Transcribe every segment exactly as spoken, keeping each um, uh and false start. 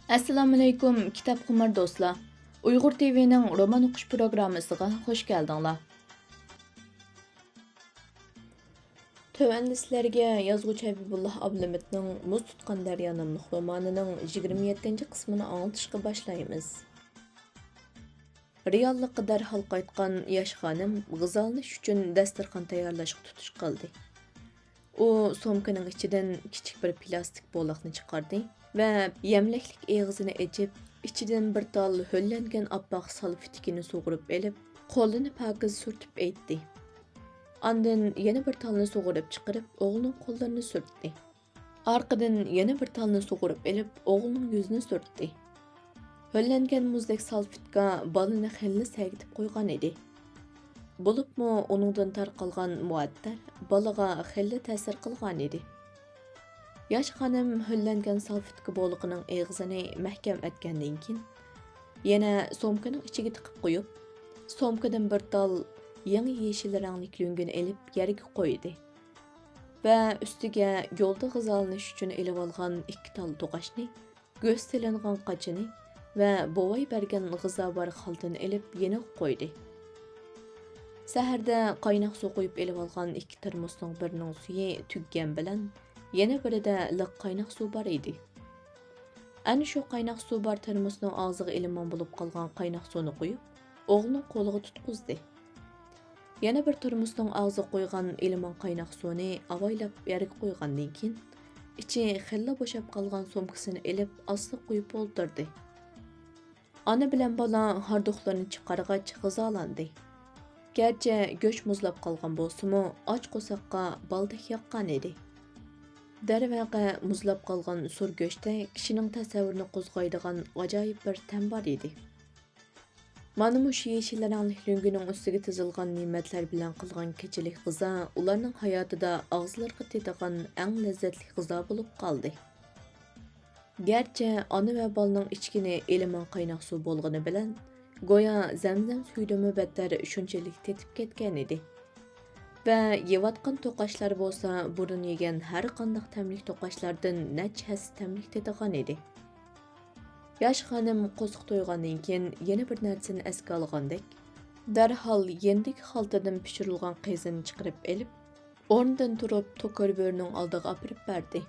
ئەسسالامۇئەلەيكۇم، كىتابخۇمار دوستلار! ئۇيغۇر تىۋىنىڭ رومان ئوقۇش پروگراممىسىغا خۇش كەلدىڭلار. تۆۋەندە سىلەرگە يازغۇچى ھەبىبۇللا ئابلىمىتنىڭ مۇز تۇتقان دەريا ناملىق رومانىنىڭ يىگىرمە يەتتىنچى قىسمىنى ئاڭلىتىشقا باشلايمىز. رېئاللىققا دەرھال قايتقان ياش خانىم غىزالىنىش ئۈچۈن دەستەرخان تەييارلاشقا تۇتۇش قىلدى. ئۇ سومكىنىڭ ئىچىدىن كىچىك بىر پىلاستىك بولىقنى چىقاردى ۋە يەملىكلىك ئېغىزىنى ئېچىپ، ئىچىدىن بىر تال ھۆللەنگەن ئاپئاق سالفېتكىنى سۇغۇرۇپ ئېلىپ، قولىنى پاكىز سۈرتۈپ ئېيتتى. ئاندىن يەنە بىر تالنى سۇغۇرۇپ چىقىرىپ، ئوغلىنىڭ قوللىرىنى سۈرتتى. ئارقىدىن يەنە بىر تالنى سۇغۇرۇپ ئېلىپ، ئوغلىنىڭ يۈزىنى سۈرتتى. ھۆللەنگەن مۇزدەك سالفېتكا بالىنى خېلىلا سەگىتىپ قويغان ئىدى. بولۇپمۇ ئۇنىڭدىن تارقالغان مۇئەتتەر بالىغا خېلىلا تەسىر قىلغان ئىدى. ياش خانىم ھۆللەنگەن سالفېتكا بولىقىنىڭ ئېغىزىنى مەھكەم ئەتكەندىن كېيىن، يەنە سومكىنىڭ ئىچىگە تىقىپ قويۇپ، سومكىدىن بىر تال يېڭى يېشىل رەڭلىك لۆڭگىنى ئېلىپ يەرگە قويدى ۋە ئۈستىگە يولدا غىزالىنىش ئۈچۈن ئېلىۋالغان ئىككى تال توقاچنى، گۆش سېلىنغان قاچىنى ۋە بوۋاي بەرگەن غىزا بار خالتىنى ئېلىپ يېنىغا قويدى. سەھەردە قايناق سۇ قۇيۇپ ئېلىۋالغان ئىككى تېرموسنىڭ بىرىنىڭ سۈيى تۈگىگەن بىلەن، يەنە بىرىدە لىق قايناق سۇ بار ئىدى. ئەنە شۇ قايناق سۇ بار تېرموسنىڭ ئاغزىغا ئېلىمان بولۇپ قالغان قايناق سۇنى قۇيۇپ، ئوغلىنىڭ قولىغا تۇتقۇزدى. يەنە بىر تېرموسنىڭ ئاغزىغا قۇيغان ئېلىمان قايناق سۇنى ئاۋايلاپ يەرگە قويغاندىن كېيىن، ئىچى خېلىلا بوشاپ قالغان سومكىسىنى ئېلىپ، ئاستا قويۇپ ئولتۇردى. ئانا بىلەن بالا ھاردۇقلىرىنى چىقارغاچ غىزالاندى. گەرچە گۆش مۇزلاپ قالغان بولسىمۇ، ئاچ قورساققا بالدەك ياققان ئىدى. دەرۋەقە، مۇزلاپ قالغان سۇر گۆشتەك كىشىنىڭ تەسەۋۋۇرىنى قوزغايدىغان ئاجايىپ بىر تەم بار ئىدى. مانا مۇشۇ يېشىل رەڭلىك لۆڭگىنىڭ ئۈستىگە تىزىلغان نېمەتلەر بىلەن قىلغان كېچىلىك غىزا ئۇلارنىڭ ھاياتىدا ئاغزىلىرىغا تېتىغان ئەڭ لەززەتلىك غىزا بولۇپ قالدى. گەرچە ئانا ۋە بالىنىڭ ئىچكىنى ئېلىمان قايناق سۇ بولغىنى بىلەن، گويا زەمزەم سۈيىدىنمۇ بەتتەر شۇنچىلىك تېتىپ كەتكەن ئىدى. ۋە يەۋاتقان توقاچلار بولسا بۇرۇن يېگەن ھەر قانداق تەملىك توقاچلاردىن نەچچە ھەسسە تەملىك تېتىغان ئىدى. ياش خانىم قورسىقى تويغاندىن كېيىن يەنە بىر نەرسىنى ئەسكە ئالغاندەك، دەرھال يېنىدىكى خالتىدىن پىشۇرۇلغان قېزىنى چىقىرىپ ئېلىپ، ئورنىدىن تۇرۇپ، توكۇر بۆرىنىڭ ئالدىغا ئاپىرىپ بەردى.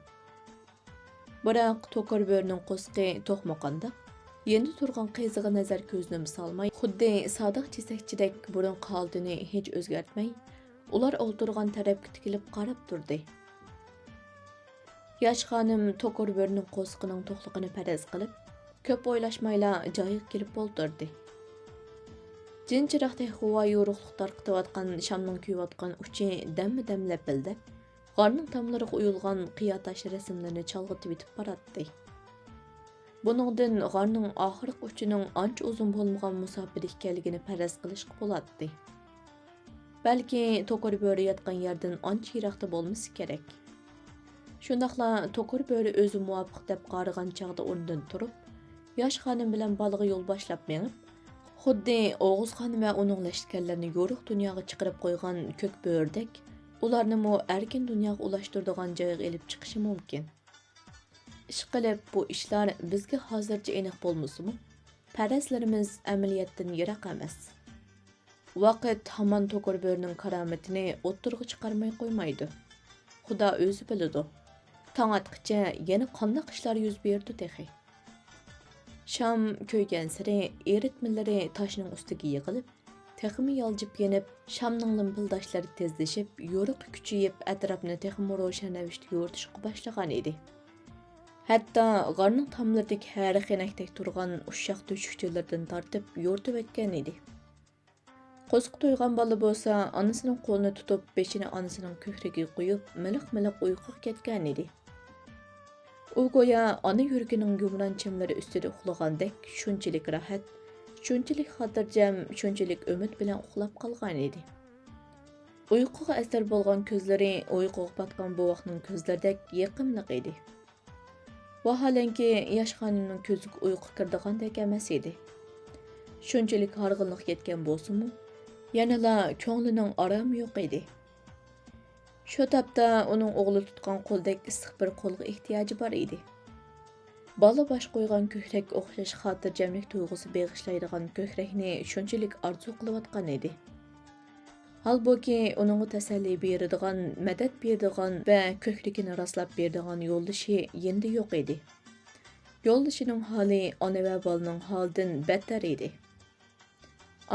بىراق توكۇر بۆرىنىڭ قورسىقى توقمىغاندەك، يېنىدا تۇرغان قېزىغا نەزەر كۆزىنىمۇ سالماي، خۇددى سادىق چېسەكچىدەك بۇرۇنقى ھالىتىنى ھېچ ئۆزگەرتمەي، ئۇلار ئولتۇرغان تەرەپكە تىكىلىپ قاراپ تۇردى. ياش خانىم توكۇر بۆرىنىڭ قورسىقىنىڭ توقلۇقىنى پەرەز قىلىپ، كۆپ ئويلاشمايلا جايىغا كېلىپ ئولتۇردى. جىنچىراقتەك غۇۋا يورۇقلۇق تارقىتىۋاتقان شامنىڭ كۆيۈۋاتقان ئۇچى دەممۇ دەم لەپىلدەپ، غارنىڭ تاملىرىغا ئويۇلغان قىيا تاش رەسىملىرىنى چالغىتىۋېتىپ باراتتى. بۇنىڭدىن غارنىڭ ئاخىرقى ئۇچىنىڭ ئانچە ئۇزۇن بولمىغان مۇساپىدە ئىكەنلىكىنى پەرەز قىلىشقا بولاتتى. بەلكى توكۇر بۆرە ياتقان يەردىن ئانچە يىراقتا بولمىسا كېرەك. شۇنداقلا توكۇر بۆرە ئۆزى مۇۋاپىق دەپ قارىغان چاغدا ئورنىدىن تۇرۇپ، ياش خانىم بىلەن بالىغا يول باشلاپ مېڭىپ، خۇددى ئوغۇزخان ۋە ئۇنىڭ لەشكەرلىرىنى يورۇق دۇنياغا چىقىرىپ قويغان كۆك بۆرىدەك، ئۇلارنىمۇ ئەركىن دۇنياغا ئۇلاشتۇرىدىغان جايغا ئىلىپ چىقىشى مۇمكىن. ئىشقىلىپ، بۇ ئىشلار بىزگە ھازىرچە ئېنىق بولمىسىمۇ، پەرەزلىرىمىز ئەمەلىيەتتىن يىراق ئەمەس. ۋاقىت ھامان توكۇر بۆرىنىڭ كارامىتىنى ئوتتۇرىغا چىقارماي قويمايدۇ. خۇدا ئۆزى بىلىدۇ، تاڭ ئاتقىچە يەنە قانداق ئىشلار يۈز بېرىدۇ تېخى. شام كۆيگەنسېرى ئېرىتمىلىرى تاشنىڭ ئۈستىگە يىغىلىپ، تېخىمۇ يالجىپ يېنىپ، شامنىڭ لىمپىلداشلىرى تېزلىشىپ، يورۇقى كۈچىيىپ، ئەتراپنى تېخىمۇ روشەن رەۋىشتە يورۇتۇشقا باشلىغان ئىدى. ھەتتا غارنىڭ تاملىرىدىكى ھەر خېنەكتەك تۇرغان ئۇششاق تۆشۈكچىلىرىدىن تارتىپ يورۇتۇۋەتكەن ئىدى. قورسىقى تويغان بالا بولسا ئانىسىنىڭ قولىنى تۇتۇپ، بېشىنى ئانىسىنىڭ كۆكرىكىگە قويۇپ، مىلىق-مىلىق ئۇيقۇغا كەتكەن ئىدى. ئۇ گويا ئانا يۈرىكىنىڭ يۇمران چىملىرى ئۈستىدە ئۇخلىغاندەك، شۇنچىلىك راھەت، شۇنچىلىك خاتىرجەم، شۇنچىلىك ئۈمىد بىلەن ئۇخلاپ قالغان ئىدى. ئۇيقۇغا ئەسىر بولغان كۆزلىرى ئۇيقۇغا پاتقان بوۋاقنىڭ كۆزلىرىدەك يېقىملىق ئىدى. ۋاھالەنكى، ياش خانىمنىڭ كۆزىگە ئۇيقۇ كىرىدىغاندەك ئەمەس ئىدى. شۇنچىلىك ھارغىنلىق يەتكەن بولسىمۇ، يەنىلا كۆڭلىنىڭ ئارامى يوق ئىدى. شۇ تاپتا ئۇنىڭ ئوغلى تۇتقان قولدەك ئىسسىق بىر قولغا ئېھتىياجى بار ئىدى. بالا باش قويغان كۆكرەككە ئوخشاش خاتىرجەملىك تۇيغۇسى بېغىشلايدىغان كۆكرەكنى شۇنچىلىك ئارزۇ قىلىۋاتقان ئىدى. ھالبۇكى، ئۇنىڭغا تەسەللى بېرىدىغان، مەدەت بېرىدىغان ۋە كۆكرىكىنى راسلاپ بېرىدىغان يولدىشى يېنىدا يوق ئىدى. يولدىشىنىڭ ھالى ئانا ۋە بالىنىڭ ھالىدىن بەتتەر ئىدى.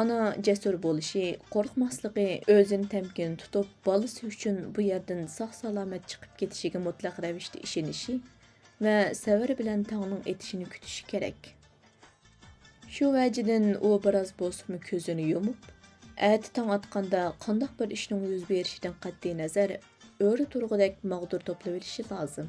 ئانا جەسۇر بولۇشى، قورقماسلىقى، ئۆزىنى تەمكىن تۇتۇپ، بالىسى ئۈچۈن بۇ يەردىن ساق-سالامەت چىقىپ كېتىشىگە مۇتلەق رەۋىشتە ئىشىنىشى ۋە سەۋر بىلەن تاڭنىڭ ئېتىشىنى كۈتۈشى كېرەك. شۇ ۋەجىدىن ئۇ بىراز بولسىمۇ كۆزىنى يۇمۇپ، ئەتە تاڭ ئاتقاندا قانداق بىر ئىشنىڭ يۈز بېرىشىدىن قەتئىينەزەر، ئۆرە تۇرغۇدەك ماغدۇر توپلىۋېلىشى لازىم.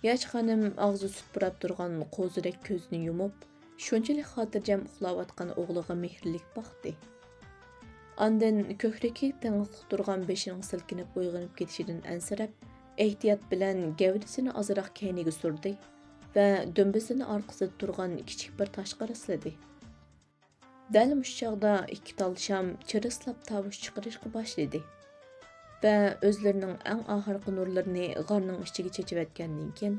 ياش خانىم ئاغزى سۈت پۇراپ تۇرغان قوزىدەك كۆزىنى يۇمۇپ، شۇنچىلىك خاتىرجەم ئۇخلاۋاتقان ئوغلىغا مېھىرلىك باقتى. ئاندىن كۆكرىكى تېڭىقلىق تۇرغان بېشىنىڭ سىلكىنىپ ئويغىنىپ كېتىشىدىن ئەنسىرەپ، ئېھتىيات بىلەن گەۋدىسىنى ئازراق كەينىگە سۈردى ۋە دۈمبىسىنى ئارقىسىدا تۇرغان كىچىك بىر تاشقا راسلىدى. دەل مۇشۇ چاغدا ئىككى تال شام چىرىسلاپ تاۋۇش چىقىرىشقا باشلىدى. ۋە ئۆزلىرىنىڭ ئەڭ ئاخىرقى نۇرلىرىنى غارنىڭ ئىچىگە چېچىۋەتكەندىن كېيىن،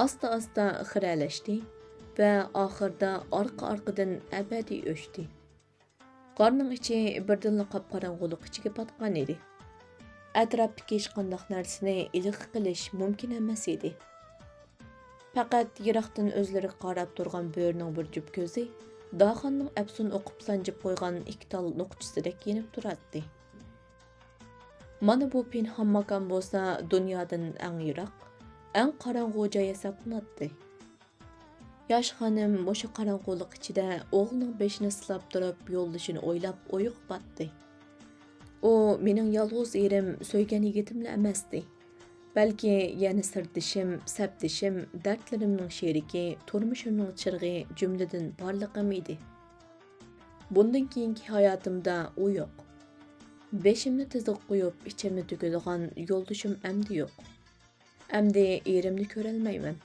ئاستا-ئاستا خىرەلەشتى ۋە ئاخىرىدا ئارقا-ئارقىدىن ئەبەدىي ئۆچتى. غارنىڭ ئىچى بىردىنلا قاپقاراڭغۇلۇق ئىچىگە پاتقان ئىدى. ئەتراپتىكى ھېچقانداق نەرسىنى ئىلغا قىلىش مۇمكىن ئەمەس ئىدى. پەقەت يىراقتىن ئۆزلىرىگە قاراپ تۇرغان بۆرىنىڭ بىر جۈپ كۆزى داخاننىڭ ئەپسۇن ئوقۇپ سانجىپ قويغان ئىككى تال نوقچىسىدەك يېنىپ تۇراتتى. مانا بۇ پىنھان ماكان بولسا دۇنيادىن ئەڭ يىراق، ئەڭ قاراڭغۇ جاي ھېسابلىناتتى. ياش خانىم مۇشۇ قاراڭغۇلۇق ئىچىدە ئوغلىنىڭ بېشىنى سىلاپ تۇرۇپ، يولدىشىنى ئويلاپ ئويغا پاتتى. ئۇ مېنىڭ يالغۇز ئېرىم، سۆيگەن يىگىتىملا ئەمەستى. بەلكى يەنە سىردىشىم، سەپدىشىم، دەردلىرىمنىڭ شېرىكى، تۇرمۇشۇمنىڭ چىرىغى، جۈملىدىن بارلىقىم ئىدى. بۇندىن كېيىنكى ھاياتىمدا ئۇ يوق. بېشىمنى تىزىغا قويۇپ، ئىچىمنى تۆكىدىغان يولدىشىم ئەمدى يوق. ئەمدى ئېرىمنى كۆرەلمەيمەن.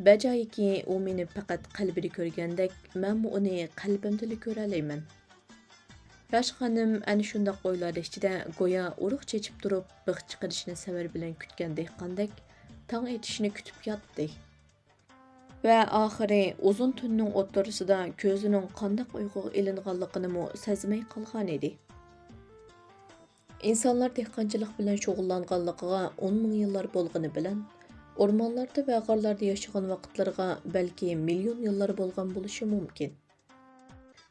بەجايىكى، ئۇ مېنى پەقەت قەلبىدە كۆرگەندەك، مەنمۇ ئۇنى قەلبىمدىلا كۆرەلەيمەن. ياش خانىم ئەنە شۇنداق ئويلار ئىچىدە گويا ئۇرۇق چېچىپ تۇرۇپ، بىخ چىقىرىشنى سەۋر بىلەن كۈتكەن دېھقاندەك تاڭ ئېتىشىنى كۈتۈپ ياتتى. ۋە ئاخىرى ئۇزۇن تۈننىڭ ئوتتۇرىسىدا كۆزىنىڭ قانداق ئۇيقۇغا ئېلىنغانلىقىنىمۇ سەزمەي قالغانىدى. ئىنسانلار دېھقانچىلىق بىلەن شۇغۇللانغانلىقىغا ئون مىڭ يىللار بولغىنى بىلەن، ئورمانلاردا ۋە غارلاردا ياشىغان ۋاقىتلىرىغا بەلكى مىليون يىللار بولغان بولۇشى مۇمكىن.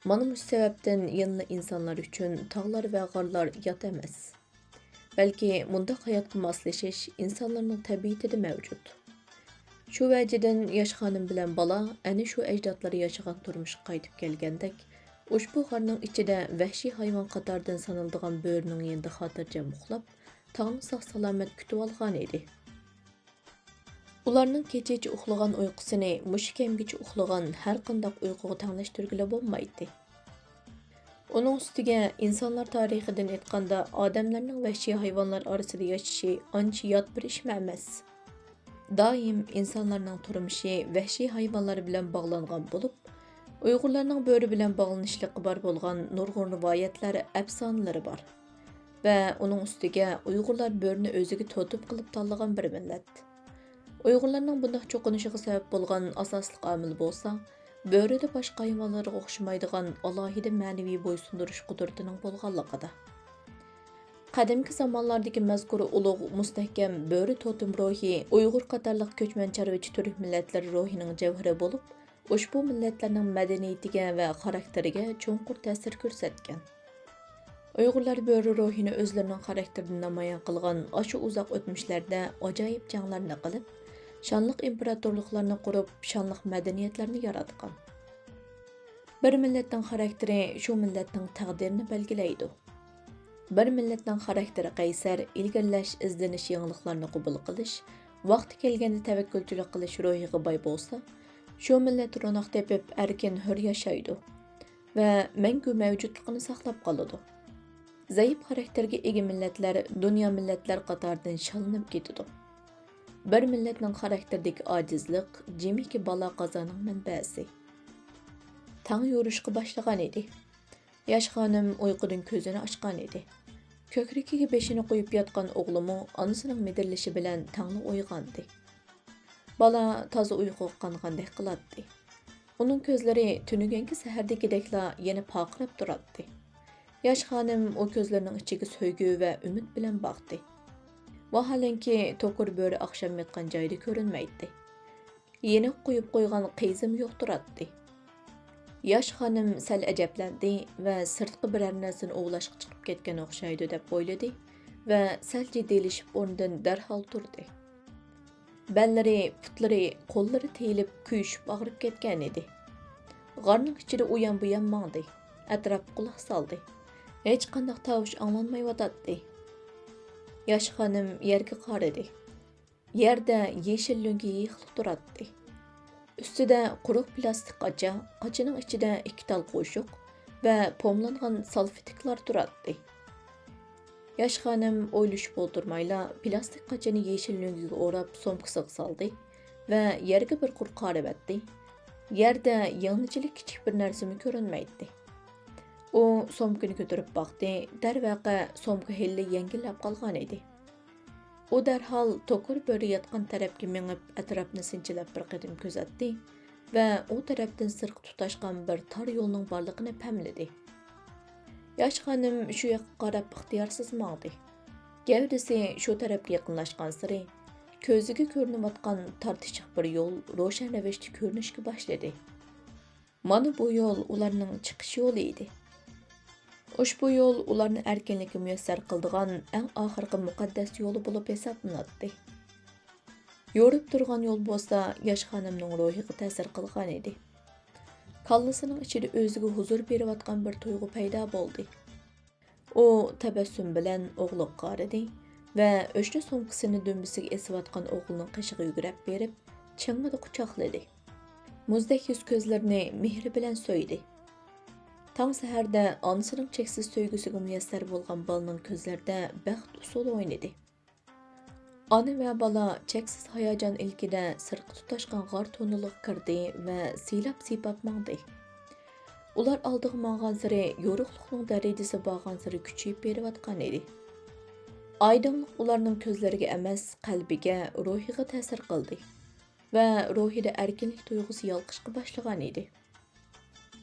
مانا مۇشۇ سەۋەبتىن يەنىلا ئىنسانلار ئۈچۈن تاغلار ۋە غارلار يات ئەمەس. بەلكى مۇنداق ھاياتقا ماسلىشىش ئىنسانلارنىڭ تەبىئىتىدە مەۋجۇت. شۇ ۋەجىدىن ياش خانىم بىلەن بالا ئەنە شۇ ئەجدادلار ياشىغان تۇرمۇشقا قايتىپ كەلگەندەك، ئۇشبۇ غارنىڭ ئىچىدە ۋەھشىي ھايۋان قاتارىدىن سانىلىدىغان بۆرىنىڭ يېنىدا خاتىرجەم ئۇخلاپ، تاڭنى ساق-سالامەت كۈتۈۋالغان ئىدى. ئۇلارنىڭ كېچىچە ئۇخلىغان ئۇيقۇسىنى مۇشۇ كەمگىچە ئۇخلىغان ھەرقانداق ئۇيقۇغا تەڭلەشتۈرگىلى بولمايتتى. ئۇنىڭ ئۈستىگە، ئىنسانلار تارىخىدىن ئېيتقاندا، ئادەملەرنىڭ ۋەھشىي ھايۋانلار ئارىسىدا ياشىشى ئانچە يات بىر ئىشمۇ ئەمەس. دائىم ئىنسانلارنىڭ تۇرمۇشى ۋەھشىي ھايۋانلار بىلەن باغلانغان بولۇپ، ئۇيغۇرلارنىڭ بۆرە بىلەن باغلىنىشلىقى بار بولغان نۇرغۇن رىۋايەتلەر، ئەپسانىلىرى بار. ۋە ئۇنىڭ ئۈستىگە ئۇيغۇرلار بۆرىنى ئۆزىگە توتېم قىلىپ تاللىغان بىر مىللەت. ئۇيغۇرلارنىڭ بۇنداق چوقۇنۇشىغا سەۋەب بولغان ئاساسلىق ئامىل بولسا، بۆرىدە باشقا ھايۋانلارغا ئوخشىمايدىغان ئالاھىدە مەنىۋى بويسۇندۇرۇش قۇدرىتىنىڭ بولغانلىقىدا. قەدىمكى زامانلاردىكى مەزكۇر ئۇلۇغ مۇستەھكەم بۆرە توتېم روھى ئۇيغۇر قاتارلىق كۆچمەن چارۋىچى تۈرك مىللەتلىرى روھىنىڭ جەۋھىرى بولۇپ، ئۇشبۇ مىللەتلەرنىڭ مەدەنىيىتىگە ۋە خاراكتېرىگە چوڭقۇر تەسىر كۆرسەتكەن. ئۇيغۇرلار بۆرە روھىنى ئۆزلىرىنىڭ خاراكتېرىدە نامايان قىلغان ئاشۇ ئۇزاق ئۆتمۈشلەردە ئاجايىپ جەڭلەرنى قىلىپ، شانلىق ئىمپېراتورلۇقلارنى قۇرۇپ، شانلىق مەدەنىيەتلەرنى ياراتقان. بىر مىللەتنىڭ خاراكتېرى شۇ مىللەتنىڭ تەقدىرىنى بەلگىلەيدۇ. بىر مىللەتنىڭ خاراكتېرى قەيسەر، ئىلگىرىلەش، ئىزدىنىش، يېڭىلىقلارنى قوبۇل قىلىش، ۋاقتى كەلگەندە تەۋەككۈلچىلىك قىلىش روھىغا باي بولسا، شۇ مىللەت روناق تېپىپ، ئەركىن، ھۆر ياشايدۇ ۋە مەڭگۈ مەۋجۇتلۇقىنى ساقلاپ قالىدۇ. زەئىپ خاراكتېرگە ئىگە مىللەتلەر دۇنيا مىللەتلەر قاتارىدىن شاللىنىپ كېتىدۇ. بىر مىللەتنىڭ خاراكتېرىدىكى ئاجىزلىق جىمىكى بالا-قازانىڭ مەنبەسى. تاڭ يورۇشقا باشلىغان ئىدى. ياش خانىم ئۇيقۇدىن كۆزىنى ئاچقان ئىدى. كۆكرىكىگە بېشىنى قويۇپ ياتقان ئوغلىمۇ ئانىسىنىڭ مىدىرلىشى بىلەن تەڭلا ئويغاندى. بالا تازا ئۇيقۇغا قانغاندەك قىلاتتى. ئۇنىڭ كۆزلىرى تۈنۈگۈنكى سەھەردىكىدەكلا يەنە پارقىراپ تۇراتتى. ياش خانىم ئۇ كۆزلىرىنىڭ ئىچىگە سۆيگۈ ۋە ئۈمىد بىلەن باقتى. ۋاھالەنكى، توكۇر بۆرە ئاخشام ياتقان جايدا كۆرۈنمەيتتى. يېنىك قويۇپ قويغان قېزىمۇ يوق تۇراتتى. ياش خانىم سەل ئەجەبلەندى ۋە سىرتقا بىرەر نەرسىنى ئوۋلاشقا چىقىپ كەتكەن ئوخشايدۇ دەپ ئويلىدى ۋە سەل جىددىيلىشىپ ئورنىدىن دەرھال تۇردى. بەللىرى، پۇتلىرى، قوللىرى تېيىلىپ، كۆيۈشۈپ ئاغرىپ كەتكەنىدى. غارنىڭ ئىچىدە ئۇيان-بۇيان ماڭدى. ئەتراپقا قۇلاق سالدى. ھېچقانداق تاۋۇش ئاڭلانمايۋاتاتتى. ياش خانىم يەرگە قارىدى. يەردە يېشىل لۆڭگە يېيىقلىق تۇراتتى. ئۈستىدە قۇرۇق پىلاستىك قاچا، قاچىنىڭ ئىچىدە ئىككى تال قوشۇق ۋە پوملانغان سالفېتكىلار تۇراتتى. ياش خانىم ئويلىشىپ ئولتۇرمايلا، پىلاستىك قاچىنى يېشىل لۆڭگىگە ئوراپ، سومكىسىغا سالدى ۋە يەرگە بىر قۇر قارىۋەتتى. يەردە يىڭنىچىلىك كىچىك بىر نەرسىمۇ كۆرۈنمەيتتى. ئۇ سومكىنى كۆتۈرۈپ باقتى، دەرۋەقە، سومكا ھېلىلا يەڭگىللەپ قالغانىدى. ئۇ دەرھال توكۇر بۆرە ياتقان تەرەپكە مېڭىپ، ئەتراپنى سىنچىلاپ بىر قېتىم كۆزەتتى ۋە ئۇ تەرەپتىن سىرتقا تۇتاشقان بىر تار يولنىڭ بارلىقىنى پەملىدى. ياش خانىم شۇ ياققا قاراپ ئىختىيارسىز ماڭدى. گەۋدىسى شۇ تەرەپكە يېقىنلاشقانسېرى، كۆزىگە كۆرۈنۈۋاتقان تارتىشىق بىر يول روشەن رەۋىشتە كۆرۈنۈشكە باشلىدى. مانا بۇ يول ئۇلارنىڭ چىقىش يولى ئىدى. ئۇشبۇ يول ئۇلارنى ئەركىنلىككە مۇيەسسەر قىلىدىغان ئەڭ ئاخىرقى مۇقەددەس يولى بولۇپ ھېسابلىناتتى. يورۇپ تۇرغان يول بولسا ياش خانىمنىڭ روھىغا تەسىر قىلغانىدى. كاللىسىنىڭ ئىچىدە ئۆزىگە ھۇزۇر بېرىۋاتقان بىر تۇيغۇ پەيدا بولدى. ئۇ تەبەسسۇم بىلەن ئوغلىغا قارىدى ۋە ئۆشنە سومكىسىنى دۈمبىسىگە ئېسىۋاتقان ئوغلىنىڭ قېشىغا يۈگرەپ بېرىپ، چىڭڭىدە قۇچاقلىدى. مۇزدەك يۈز-كۆزلىرىنى مېھرى بىلەن سۆيدى. تاڭ سەھەردە ئانىسىنىڭ چەكسىز سۆيگۈسىگە مۇيەسسەر بولغان بالىنىڭ كۆزلىرىدە بەخت ئۇسسۇلى ئوينىدى. ئانا ۋە بالا چەكسىز ھاياجان ئىلكىدە سىرتقا تۇتاشقان غار توننېلىغا كىردى ۋە سىيلاپ-سىيپاپ ماڭدى. ئۇلار ئالدىغا ماڭغانسېرى يورۇقلۇقنىڭ دەرىجىسى بارغانسېرى كۈچىيىپ بېرىۋاتقانىدى. ئايدىڭلىق ئۇلارنىڭ كۆزلىرىگە ئەمەس، قەلبىگە، روھىغا تەسىر قىلدى ۋە روھىدا ئەركىنلىك تۇيغۇسى يالقىشقا باشلىغانىدى.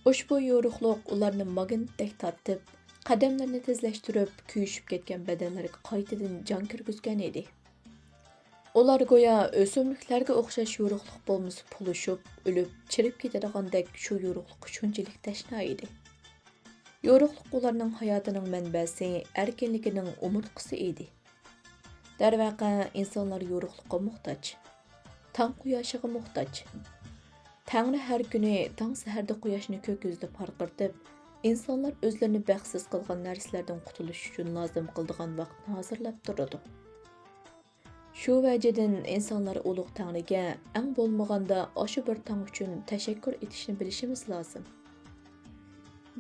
ئۇشبۇ يورۇقلۇق ئۇلارنى ماگنىتتەك تارتىپ، قەدەملىرىنى تېزلەشتۈرۈپ، كۆيۈشۈپ كەتكەن بەدەنلىرىگە قايتىدىن جان كىرگۈزگەنىدى. ئۇلار گويا ئۆسۈملۈكلەرگە ئوخشاش يورۇقلۇق بولمىسا پۇلۇشۇپ، ئۆلۈپ، چىرىپ كېتىدىغاندەك شۇ يورۇقلۇققا شۇنچىلىك تەشنا ئىدى. يورۇقلۇق ئۇلارنىڭ ھاياتىنىڭ مەنبەسى، ئەركىنلىكىنىڭ ئومۇرتقىسى ئىدى. دەرۋەقە، ئىنسانلار يورۇقلۇققا موھتاج. تاڭ قۇياشىغا موھتاج. تەڭرى ھەر كۈنى تاڭ سەھەردە قۇياشنى كۆك يۈزىدە پارقىرىتىپ، ئىنسانلار ئۆزلىرىنى بەختسىز قىلغان نەرسىلەردىن قۇتۇلۇش ئۈچۈن لازىم قىلىدىغان ۋاقىتنى ھازىرلاپ تۇرىدۇ. شۇ ۋەجىدىن ئىنسانلار ئۇلۇغ تەڭرىگە ئەڭ بولمىغاندا ئاشۇ بىر تاڭ ئۈچۈن تەشەككۈر ئېيتىشنى بىلىشىمىز لازىم.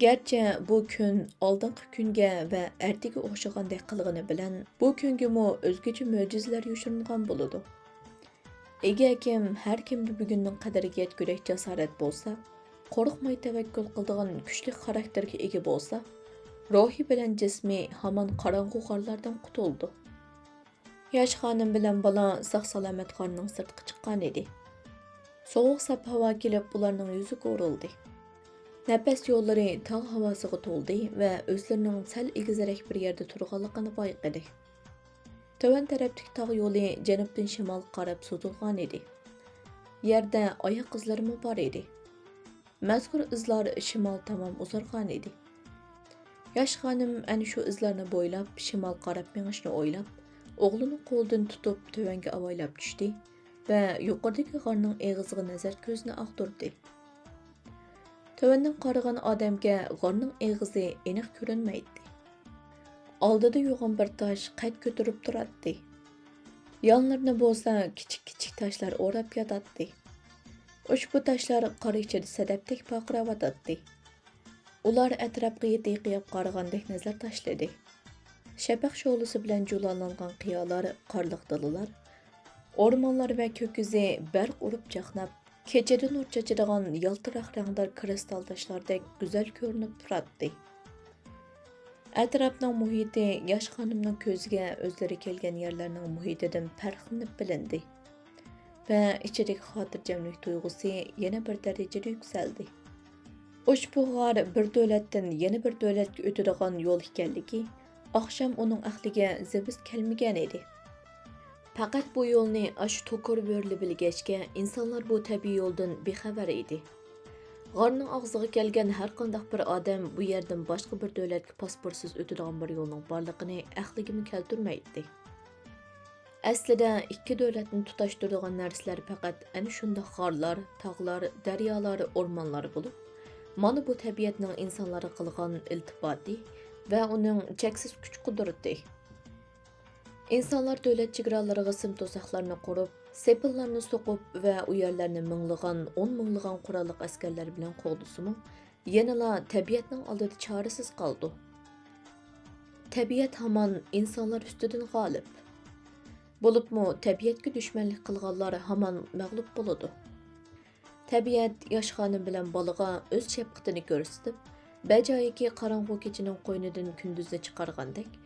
گەرچە بۇ كۈن ئالدىنقى كۈنگە ۋە ئەتىگە ئوخشىغاندەك قىلغىنى بىلەن، بۇ كۈنگىمۇ ئۆزگىچە مۆجىزىلەر يوشۇرۇنغان بولىدۇ. ئىگە كىم، ھەر كىمدە بۈگۈننىڭ قەدرىگە يەتكۈدەك جاسارەت بولسا، قورقماي تەۋەككۈل قىلىدىغان كۈچلۈك خاراكتېرگە ئىگە بولسا، روھى بىلەن جىسمى ھامان قاراڭغۇ غارلاردىن قۇتۇلىدۇ. ياش خانىم بىلەن بالا ساق-سالامەت غارنىڭ سىرتىغا چىققانىدى. سوغۇق ساپ ھاۋا كېلىپ، ئۇلارنىڭ يۈزىگە ئۇرۇلدى. نەپەس يوللىرى تاغ ھاۋاسىغا تولدى ۋە ئۆزلىرىنىڭ سەل ئېگىزرەك بىر يەردە تۇرغانلىقىنى بايقىدى. تۆۋەن تەرەپتىكى تاغ يولى جەنۇبتىن شىمالغا قاراپ سوزۇلغانىدى. يەردە ئاياق ئىزلىرىمۇ بار ئىدى. مەزكۇر ئىزلار شىمال تامام ئۇزارغانىدى. ياش خانىم ئەنە شۇ ئىزلارنى بويلاپ شىمال قاراپ مېڭىشنى ئويلاپ، ئوغلىنى قولىدىن تۇتۇپ تۆۋەنگە ئاۋايلاپ چۈشتى ۋە يۇقىرىدىكى غارنىڭ ئېغىزىغا نەزەر كۆزىنى ئاغدۇردى. تۆۋەندىن قارىغان ئادەمگە غارنىڭ ئېغىزى ئېنىق كۆرۈنمەيتتى. ئالدىدا يوغان بىر تاش قەد كۆتۈرۈپ تۇراتتى. يانلىرىنى بولسا كىچىك-كىچىك تاشلار ئوراپ ياتاتتى. ئۇشبۇ تاشلار قار ئىچىدە سەدەپتەك پارقىراۋاتاتتى. ئۇلار ئەتراپقا يېتى قىياپ قارىغاندەك نەزەر تاشلىدى. شەپەق شولىسى بىلەن جۇلالانغان قىيالار، قارلىق دالىلار، ئورمانلار ۋە كۆك يۈزى بەرق ئۇرۇپ چاقناپ، كېچىدە نۇر چاچىدىغان يالتىراق رەڭدار كىرىستال تاشلاردەك گۈزەل كۆرۈنۈپ تۇراتتى. ئەتراپنىڭ مۇھىتى ياش خانىمنىڭ كۆزىگە ئۆزلىرى كەلگەن يەرلەرنىڭ مۇھىتىدىن پەرقلىنىپ بىلىندى. ۋە ئىچىدىكى خاتىرجەملىك تۇيغۇسى يەنە بىر دەرىجىدە يۈكسەلدى. ئۇشبۇ غار بىر دۆلەتتىن يەنە بىر دۆلەتكە ئۆتىدىغان يول ئىكەنلىكى ئاخشام ئۇنىڭ ئەقلىگە زىبۇس كەلمىگەن ئىدى. پەقەت بۇ يولنى ئاشۇ توكۇر بۆرىلە بىلگەچكە، ئىنسانلار بۇ تەبىئىي يولدىن بىخەۋەر ئىدى. غارنىڭ ئاغزىغا كەلگەن ھەرقانداق بىر ئادەم بۇ يەردىن باشقا بىر دۆلەتكە پاسپورتسىز ئۆتىدىغان بىر يولنىڭ بارلىقىنى ئەقلىگىمۇ كەلتۈرمەيتتى. ئەسلىدە ئىككى دۆلەتنى تۇتاشتۇرىدىغان نەرسىلەر پەقەت ئەنە شۇنداق غارلار، تاغلار، دەريالار، ئورمانلار بولۇپ، مانا بۇ تەبىئەتنىڭ ئىنسانلارغا قىلغان ئىلتىپاتى ۋە ئۇنىڭ چەكسىز كۈچ-قۇدرىتى. ئىنسانلار دۆلەت چېگرالىرىغا سىم توساقلارنى قۇرۇپ، سېپىللارنى سوقۇپ ۋە ئۇ يەرلەرنى مىڭلىغان، ئون مىڭلىغان قوراللىق ئەسكەرلەر بىلەن قوغدىسىمۇ، يەنىلا تەبىئەتنىڭ ئالدىدا چارىسىز قالىدۇ. تەبىئەت ھامان ئىنسانلار ئۈستىدىن غالىب. بولۇپمۇ تەبىئەتكە دۈشمەنلىك قىلغانلار ھامان مەغلۇپ بولىدۇ. تەبىئەت ياش خانىم بىلەن بالىغا ئۆز شەپقىتىنى كۆرسىتىپ، بەجايىكى قاراڭغۇ كېچىنىڭ قوينىدىن كۈندۈزنى چىقارغاندەك،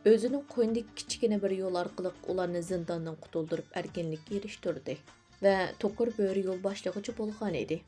ئۆزىنىڭ قوينىدىكى كىچىككىنە بىر يول ئارقىلىق ئۇلارنى زىنداندىن قۇتۇلدۇرۇپ ئەركىنلىككە ئېرىشتۈردى ۋە توكۇر بۆرە يول باشلىغۇچى بولغان ئىدى.